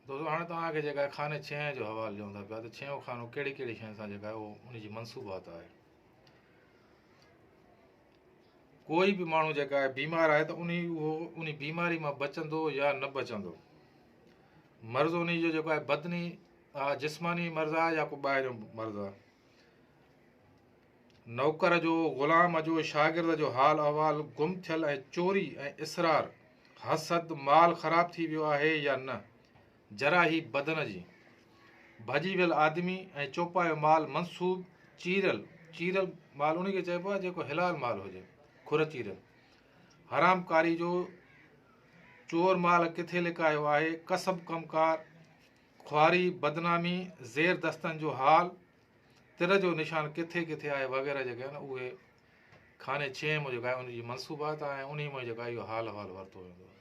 دوستو هاڻي توهان کي جيڪا خاني ڇهين جو حوالو ڏيون ٿا پيا ته ڇهيون خانو ڪهڙي ڪهڙي شين سان جيڪا آهي اهو ان جي منسوبات آهي. ڪوئي به ماڻهو جيڪا آهي بيمار آهي ته انهي اهو انهي بيماري مان بچندو يا نه بچندو. مرض انهي جو جيڪو آهي بدني آ جسماني مرض آهي يا ڪو ٻاهريون مرض آهي. نوڪر جو، غلام جو، شاگرد جو حال احوال، گم ٿيل ۽ چوري ۽ اسرار، حسد، مال خراب ٿي ويو آهي يا نه، جراحي بدن جي، ڀڄي ويل آدمي ۽ چوپايو مال منسوب چيريل، چيريل مال انهي کي چئبو آهي جيڪو حلال مال هجي، کر چيريل، حرام ڪاري جو، چور مال ڪٿي لڪايو آهي، ڪسب ڪم ڪار، خواري، بدنامي، زير دستن جو حال، تر جو نشان ڪٿي ڪٿي آهي وغيره جيڪي آهن اهي خاني ڇهين ۾ جيڪا آهي ان جي منسوبات آهي ۽ انهي مان جيڪا اهو حال احوال ورتو ويندو آهي.